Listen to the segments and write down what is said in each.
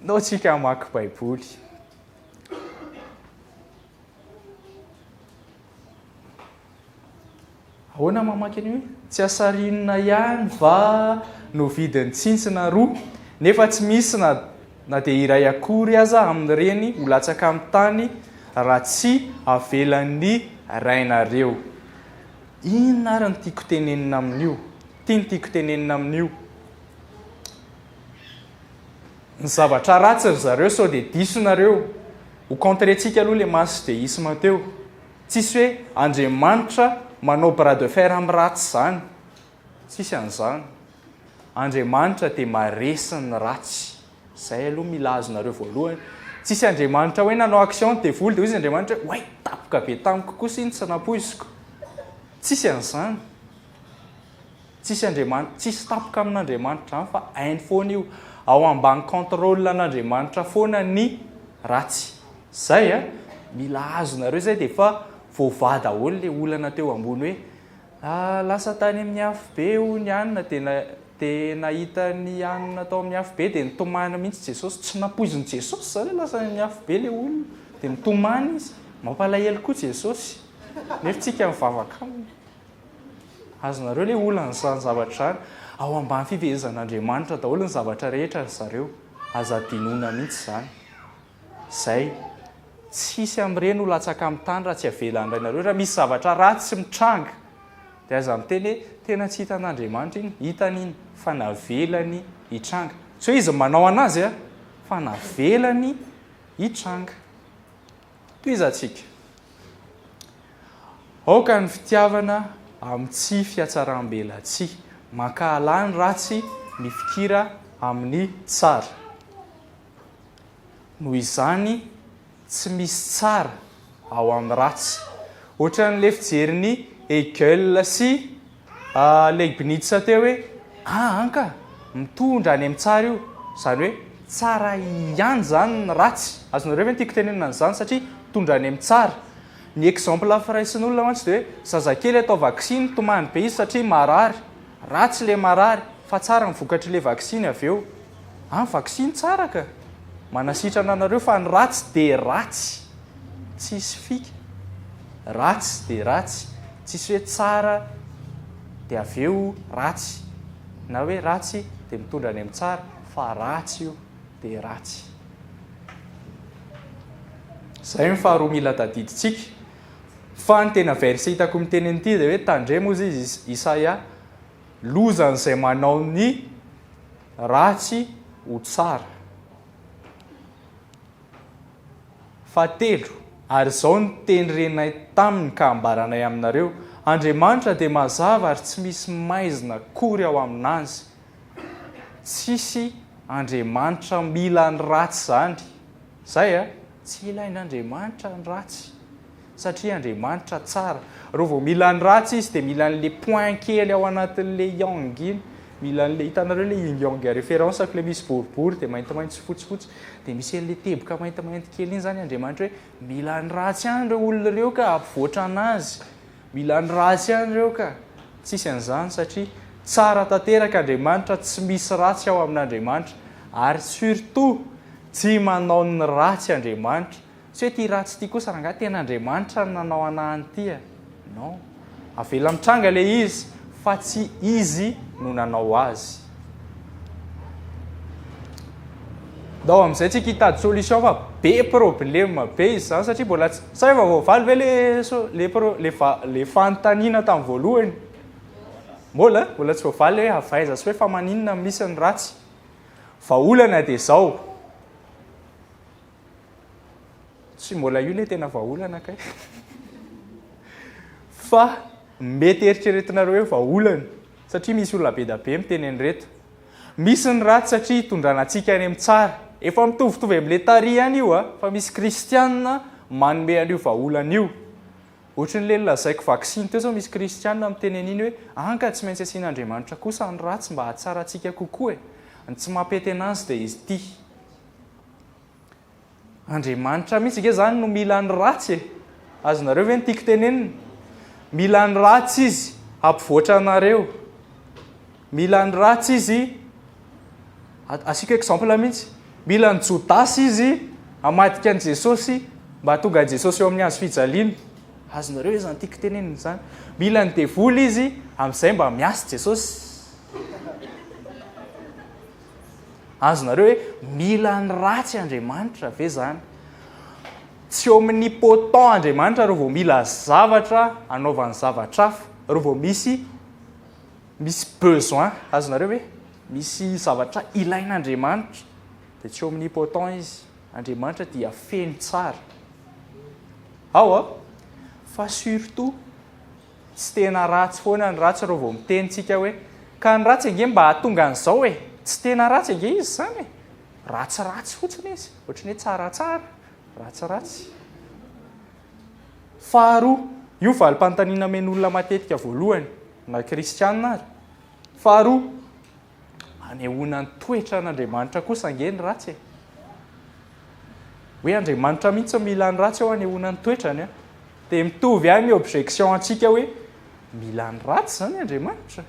Ndao tsika hamaky Baiboly. Ahoana mamaky an'io? Tsy asarinina ihany va no vidin'ny tsintsina roa, nefa tsy misy na na dia iray akory aza amin'ireny ho latsaka amin'ny tany raha tsy avelan'ny Rainareo. Inona ary no tiako tenenina amin'io? Ity no tiako tenenina amin'io. Ny zavatra ratsy ry zareo sao dia diso nareo. Ho contrer-tsika aloha le masdeisme teo. Tsisy hoe Andriamanitra manao bras de fer amin'ny ratsy izany. Tsisy an'izany. Andriamanitra dia maresy ny ratsy. Zay aloha mila azonareo voalohany. Tsisy Andriamanitra hoe nanao action ny devoly dia hoy izy Andriamanitra hoe oay tapoka be tamiko kosa iny tsy nampoiziko. Tsisy an'izany. Tsisy Andriamanitra, tsisy tapoka amin'Andriamanitra zany fa hainy foana io. Ao ambany contrôle an'Andriamanitra foana ny ratsy. Zay a! Mila azonareo zay dia efa voavaha daholo le olana teo ambony hoe ah lasa tany amin'ny afobe hono i anona dia na dia nahita ny anona tao amin'ny afobe dia nitomany mihitsy Jesosy. Tsy nampoizin'i Jesosy zany hoe lasa any amin'ny afobe le olona dia nitomany izy. Mampalahelo koa Jesosy nefa tsika mivavaka aminy. Azonareo ilay olana izany zavatra izany. Ao ambany fifehezan'Andriamanitra daholo ny zavatra rehetra ry zareo. Aza adinoina mihitsy izany. Izay. Tsy hisy amin'ireny ho latsaka amin'ny tany raha tsy avelan'ny Rainareo. Raha misy zavatra ratsy mitranga, dia aza miteny hoe tena tsy hitan'Andriamanitra iny. Hitany iny, fa navelany hitranga. Tsy hoe izy manao an'azy, fa navelany hitranga. Tohizantsika. Aoka ny fitiavana amin'ny tsy fihatsaram-belatsihy. Mankahala ny ratsy, mifikira amin'ny tsara. Noho izany, tsy misy tsara ao amin'ny ratsy. Ohatran'ilay fijerin'i Hegel sy Leibniz teo hoe, aa ka, mitondra any amin'ny tsara io. Izany hoe tsara ihany izany ny ratsy. Azonareo ve ny tiako tenenana an'izany satria mitondra any amin'ny tsara. Ny exemple firaisin'olona mantsy dia hoe zazakely atao vaksiny tomany be izy satria marary. Ratsy ilay marary fa tsara ny vokatr'ilay vaksiny avy eo. An, vaksiny tsara ka! Manasitrana anareo fa ny ratsy dia ratsy. Tsisy fika. Ratsy dia ratsy. Tsisy hoe tsara dia avy eo ratsy. Na hoe ratsy dia mitondra any amin'ny tsara fa ratsy io dia ratsy. Izay no faharoa mila tadidintsika. Fa ny tena verset hitako miteny an'ity dia hoe tandremo hozy izy Isaia, lozan'izay manao ny ratsy ho tsara. Fahatelo, ary izao no teny renay taminy ka ambaranay aminareo, Andriamanitra dia mazava ary tsy misy maizina akory ao aminazy. Tsisy Andriamanitra mila ny ratsy izany. Zay a! Tsy ilain'Andriamanitra ny ratsy. Satria Andriamanitra tsara. Raha vao mila ny ratsy izy dia mila an'le point kely ao anatin'le yang iny. Mila an'le, hitanareo le yin yang référence-ko le misy boribory dia maintimainty sy fotsifotsy. Dia misy an'le teboka maintimainty kely iny izany Andriamanitra hoe mila ny ratsy ihany ireo olona ireo ka hampivoatra an'azy. Mila ny ratsy ihany ireo ka. Tsisy an'izany satria tsara tanteraka Andriamanitra, tsy misy ratsy ao amin'Andriamanitra. Ary surtout tsy manao ny ratsy Andriamanitra. Tsy hoe ity ratsy ity kosa rangahy tena Andriamanitra no nanao anah an'ity a! Non. Avela mitranga ilay izy fa tsy izy no nanao azy. Ndao amin'izay tsika hitady solution fa be problème be izy izany satria mbola tsy, sa efa voavaly ve le le pro le va le fanontaniana tamin'ny voalohany? Mbola? Mbola tsy voavaly hoe avy aiza sy hoe fa maninona no misy ny ratsy? Vahaolana dia izao. Tsy mbola io ilay tena vahaolana kay. Fa mety eritreretinareo hoe vahaolana satria misy olona be da be miteny an'ireto. Misy ny ratsy satria hitondrana antsika any amin'ny tsara. Efa mitovitovy amin'ilay tary ihany io a, fa misy kristiana manome an'io vahaolana io. Ohatran'ilay nolazaiko vaksiny teo izao misy kristiana miteny an'iny hoe an ka tsy maintsy asian'Andriamanitra kosa ny ratsy mba hahatsara antsika kokoa e. Ny tsy mampety an'azy dia izy ity. Andriamanitra mihitsy ange izany no mila ny ratsy e! Azonareo ve ny tiako tenenina? Mila ny ratsy Izy hampivoatra anareo. Mila ny ratsy Izy, asiako exemple mihitsy. Mila an'i Jodasy izy hamadika an'i Jesosy mba hahatonga an'i Jesosy eo amin'ny hazo fijaliana. Azonareo ve izany tiako tenenina izany? Mila ny devoly izy amin'izay mba miasa Jesosy. Azonareo hoe mila ny ratsy Andriamanitra ve izany? Tsy omnipotent Andriamanitra raha vao mila zavatra hanaovany zavatra hafa, raha vao misy misy besoin, azonareo ve? Misy zavatra ilain'Andriamanitra dia tsy omnipotent izy. Andriamanitra dia feno tsara. Ao a! Fa surtout tsy tena ratsy foana ny ratsy raha vao miteny tsika hoe ka ny ratsy ange mba hahatonga an'izao e! Tsy tena ratsy ange izy izany e! Ratsiratsy fotsiny izy, ohatran'ny hoe tsaratsara, ratsiratsy. Faharoa, io valim-panontaniana amen'olona matetika voalohany, na kristiana ary. Faharoa, Anehoana ny toetran'Andriamanitra kosa ange ny ratsy e. Hoe Andriamanitra mihitsy mila ny ratsy eo anehoana ny toetrany a. Dia mitovy ihany ny objection antsika hoe mila ny ratsy izany Andriamanitra?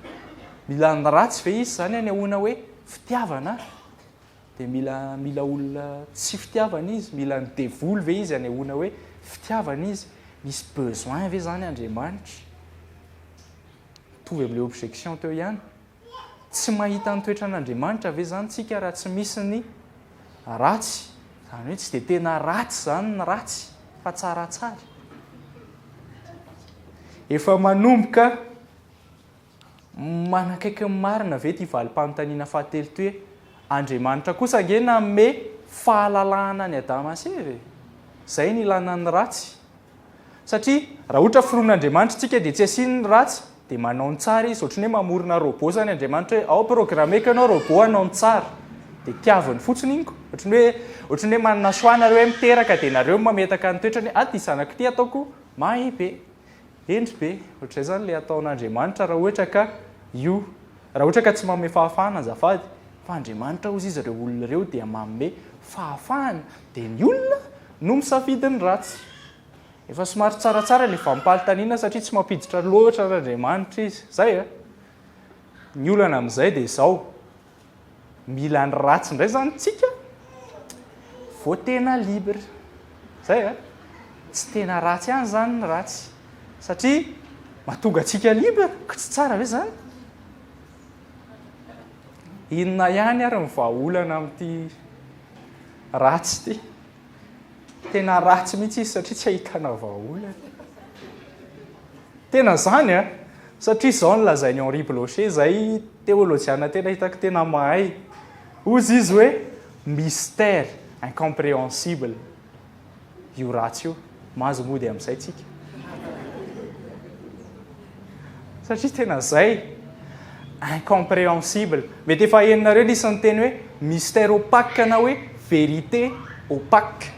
Mila ny ratsy ve izy izany anehoana hoe fitiavana ahy? Dia mila mila olona tsy fitiavana izy? Mila ny devoly ve izy anehoana hoe fitiavana izy? Misy besoin ve izany Andriamanitra? Mitovy amin'ilay objection teo ihany. Tsy mahita ny toetran'Andriamanitra ve izany tsika raha tsy misy ny ratsy? Izany hoe tsy dia tena ratsy izany ny ratsy fa tsaratsara. Efa manomboka manakaiky ny marina ve ity valim-panontaniana fahatelo ity hoe Andriamanitra kosa ange nanome fahalalahana an'i Adama sy Eva e? Izay no ilana ny ratsy. Satria raha ohatra foron'Andriamanitra tsika dia tsy asiany ny ratsy dia manao ny tsara izy, ohatran'ny hoe mamorona robot zany Andriamanitra hoe ao programmeko ianao robot hanao ny tsara dia tiaviny fotsiny iny ko, ohatran'ny hoe ohatran'ny hoe manana choix nareo hoe miteraka dia nareo no mametaka ny toetrany hoe ah ty zanako ty ataoko mahay be, hendry be, ohatr'izay zany le ataon'Andriamanitra raha ohatra ka io, raha ohatra ka tsy manome fahafahana azafady fa Andriamanitra hozy izy ireo olona ireo dia manome fahafahana dia ny olona no misafidy ny ratsy. Efa somary tsaratsara ilay valim-panontaniana satria tsy mampiditra loatra an'Andriamanitra izy. Izay e! Ny olana amin'izay dia izao, mila ny ratsy indray izany tsika vao tena libre. Izay e! Tsy tena ratsy ihany izany ny ratsy satria mahatonga antsika libre, ka tsy tsara ve izany? Inona ihany ary ny vahaolana amin'ity ratsy ity? Tena ratsy mihitsy izy satria tsy ahitana vahaolana. Tena izany an! Satria izao no lazain'i Henri Blocher izay teolojiana tena hitako tena mahay. Hozy izy hoe mystère incompréhensible io ratsy io. Mahazo mody amin'izay tsika. Satria tena izay. Incompréhensible. Mety efa henonareo nisy niteny hoe mystère opaque na hoe vérité opaque.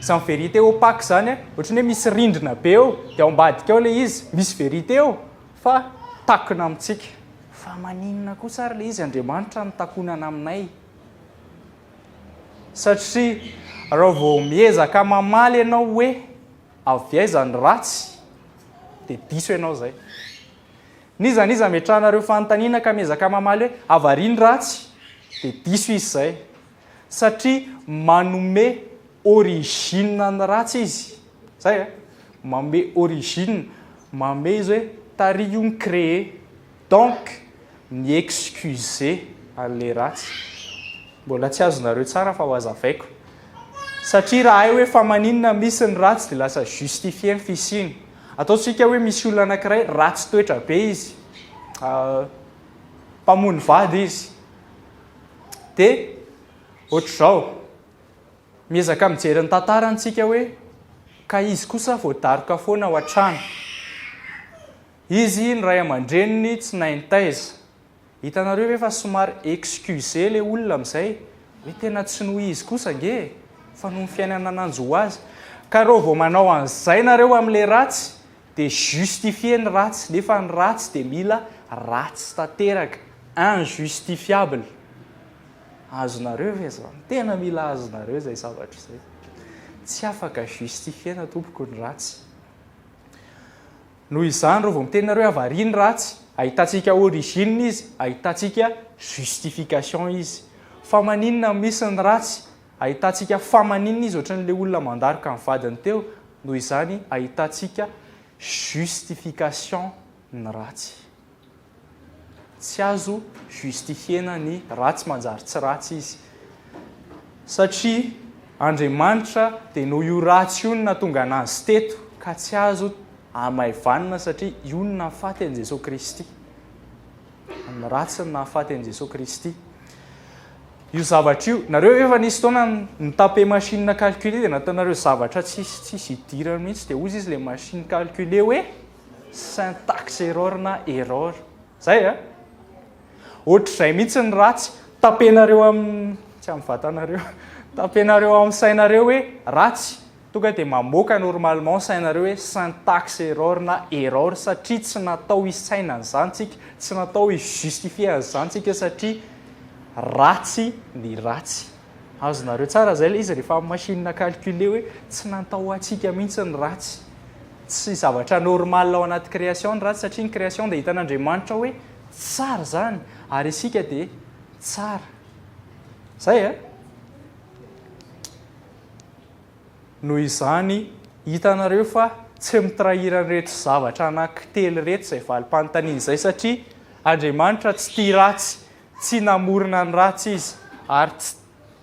Izany vérité opaque izany ohatran'ny hoe misy rindrina be eo dia ao ambadika ao ilay izy, misy vérité eo fa takona amintsika. Fa maninona kosa ary ilay izy Andriamanitra no takonana aminay? Satria raha vao miezaka mamaly ianao hoe avy aiza ny ratsy dia diso ianao izay. N'iza n'iza ametrahanareo fanontaniana ka miezaka mamaly hoe avy ary ny ratsy dia diso izy izay. Satria manome origine ny ratsy izy. Zay e. Manome origine, manome izy hoe tary io ni-créer. Donc mi-excuser an'ilay ratsy. Mbola tsy azonareo tsara fa ho azavaiko. Satria raha hay hoe fa maninona misy ny ratsy dia lasa justifier ny fisiany. Ataontsika hoe misy olona anankiray ratsy toetra be izy. Mpamono vady izy. Dia ohatr'izao. Miezaka mijery ny tantarany tsika hoe ka izy kosa voadaroka foana ao an-trano. Izy ny ray aman-dreniny tsy nahay nitaiza. Hitanareo ve fa somary excuse le olona amizay hoe tena tsy noho izy kosa ange e, fa noho ny fiainana nanjo azy. Ka reo vao manao an'izay nareo amle ratsy de justifier ny ratsy nefa ny ratsy de mila ratsy tanteraka, injustifiable. Azonareo ve zany? Tena mila azonareo izay zavatra izay. Tsy afaka justifier-na tompoko ny ratsy. Noho izany, raha vao miteny nareo hoe avaria ny ratsy, ahitantsika origine izy, ahitantsika justification izy. Fa maninona misy ny ratsy? Ahitantsika fa maninona izy ohatran'ilay olona mandaroka ny vadiny teo, noho izany ahitantsika justification ny ratsy. Tsy azo justifier-na ny ratsy manjary tsy ratsy izy. Satria Andriamanitra dia noho io ratsy io no nahatonga anazy teto ka tsy azo hamaivanina satria io no nahafaty an'i Jesoa Kristy. Ny ratsy no nahafaty an'i Jesoa Kristy. Io zavatra io, nareo ve efa nisy fotoana ni-taper machine calculer dia nataonareo zavatra tsisy tsisy idirany mihitsy dia hozy izy ilay machine calculer hoe syntaxe error na error. Zay a! Ohatr'izay mihitsy ny ratsy, tapenareo amin'ny, tsy amin'ny vatanareo, tapenareo amin'ny sainareo hoe ratsy, tonga dia mamoaka normalement sainareo hoe syntaxe error na error satria tsy natao hisaina an'izany tsika, tsy natao hi-justifier an'izany tsika satria ratsy ny ratsy. Azonareo tsara zay ilay izy rehefa amin'ny machine calculer hoe tsy natao ho antsika mihitsy ny ratsy. Tsy zavatra normal ao anaty création ny ratsy satria ny création dia hitan'Andriamanitra hoe tsara izany ary isika dia tsara. Zay a! Noho izany, hitanareo fa tsy mi-trahir an'ireto zavatra anankitelo ireto izay valim-panontaniana izay satria Andriamanitra tsy tia ratsy, tsy namorona ny ratsy Izy ary tsy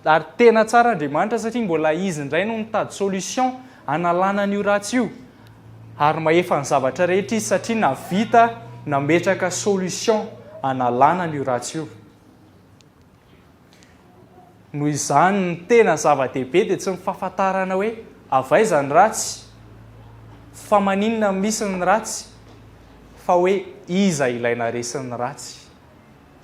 ary tena tsara Andriamanitra satria mbola Izy indray no mitady solution hanalana an'io ratsy io ary mahefa ny zavatra rehetra Izy satria navita nametraka solution hanalana an'io ratsy io. Noho izany ny tena zava-dehibe dia tsy ny fahafantarana hoe avy aiza ny ratsy, fa maninona no misy ny ratsy, fa hoe iza ilay naharesy ny ratsy.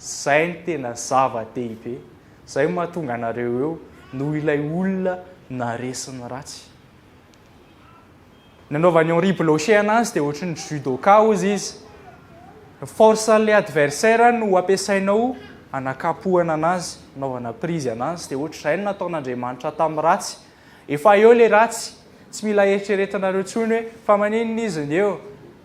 Izay no tena zava-dehibe. Izay no mahatonga anareo eo, noho ilay olona naharesy ny ratsy. Nanaovan'i Henri Blocher anazy dia ohatry ny judoka hozy izy. Ny force an'ilay adversaire no ampiasainao hanakapohana anazy, hanaovana prise anazy. Dia ohatr'izay no nataon'Andriamanitra tamin'ny ratsy. Efa eo ilay ratsy, tsy mila eritreretinareo intsony hoe fa maninona izy no eo.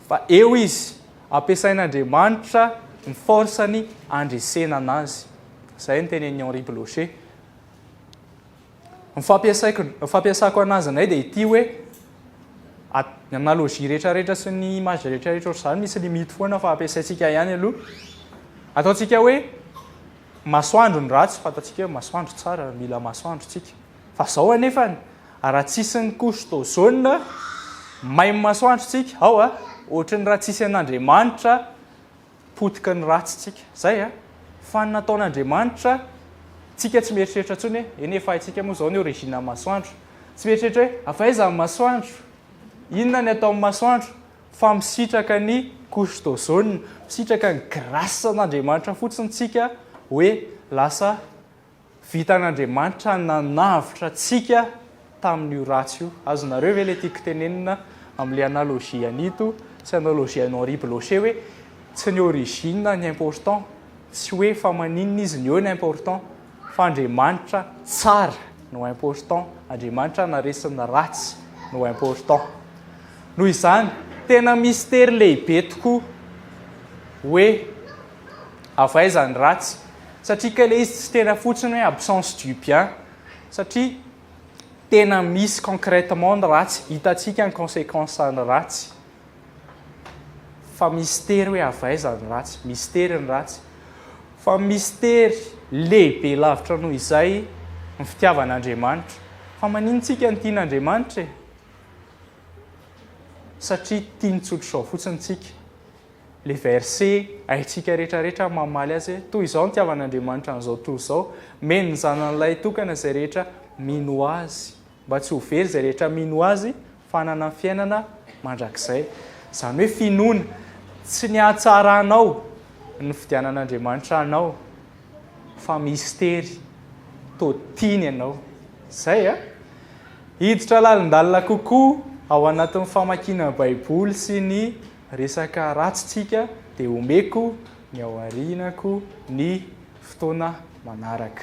Fa eo izy, ampiasain'Andriamanitra ny force-ny handresena anazy. Izay no tenenin'i Henri Blocher. Ny fampiasaiko, ny fampiasako anazy indray dia ity hoe, ny analogie rehetra rehetra sy ny image rehetra rehetra ohatr'izany misy limite foana fa ampiasaintsika ihany aloha. Ataontsika hoe masoandro ny ratsy, fantatsika hoe masoandro tsara, mila masoandro tsika. Fa zao anefany, raha tsisy ny couche d'ozone, may masoandro tsika, ao a, ohatry ny raha tsisy an'Andriamanitra, Potika ny ratsy tsika. Zay a! Fa ny nataon'Andriamanitra, tsika tsy mieritreritra intsony hoe, eny efa haintsika moa zao ny origine ny masoandro. Tsy mieritreritra hoe, avy aiza ny masoandro? Inona ny ataon'ny masoandro? Fa misitraka ny couche d'ozone, misitraka ny grâce an'Andriamanitra fotsiny tsika hoe lasa Vitan'Andriamanitra nanavotra antsika tamin'io ratsy io. Azonareo ve ilay tiako tenenina amin'ilay analogie an'ito sy analogie an'i Henri Blocher hoe tsy ny origine ny important, tsy hoe fa maninona izy ny eo ny important fa Andriamanitra tsara no important, Andriamanitra naharesy ny ratsy no important. Noho izany, tena mistery lehibe tokoa hoe Avy aiza ny ratsy? Satria kay ilay izy tsy tena fotsiny hoe absence du bien, satria tena misy concrètement ny ratsy, hitantsika ny consequence ny ratsy. Fa mistery hoe avy aiza ny ratsy, mistery ny ratsy. Fa mistery lehibe lavitra noho izay ny fitiavan'Andriamanitra. Fa maninona tsika no tian'Andriamanitra e? Satria tiany tsotr'izao fotsiny tsika. Le verset haintsika rehetra rehetra ny mamaly azy hoe, toy izao nitiavan'Andriamanitra an'izao tontolo izao, meny ny Zanany Lahitokana izay rehetra mino Azy, mba tsy ho very izay rehetra mino Azy fa hanana ny fiainana mandrakizay. Izany hoe finoana, tsy ny hahatsaranao ny nifidianan'Andriamanitra anao, fa mistery, toa tiany ianao. Izay a! Hiditra lalindalina kokoa ao anatin'ny famakiana Baiboly sy ny Resaka ratsy tsika dia omeko ny ao aorianako ny fotoana manaraka.